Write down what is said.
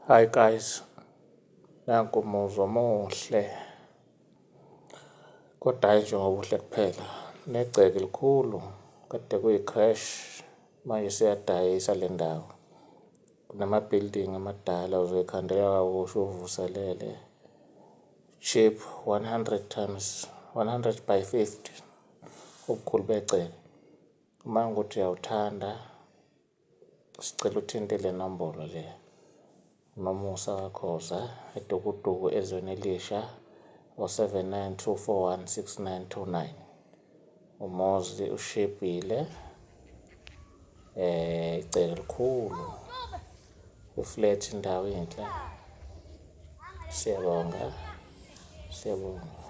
Hi guys, nanku umuzi omuhle kodwa hhayi nje ngobuhle kuphela, negceke likhulu kade kuyi-creche manje isiyadayisa le ndawo. Kunama-building amadala uzoyikhandela kabusha uwuvuselele. Cheap 100 times 100 by 50 ubukhulu begceke. Uma kuwukuthi uyawuthanda sicela uthinte le nombolo le. Nomusa kaKhoza eDukuduku ezweni elisha 0792416929. Umuzi ushibhile igceke likhulu u-flat indawo inhle. Siyabonga, siyabonga.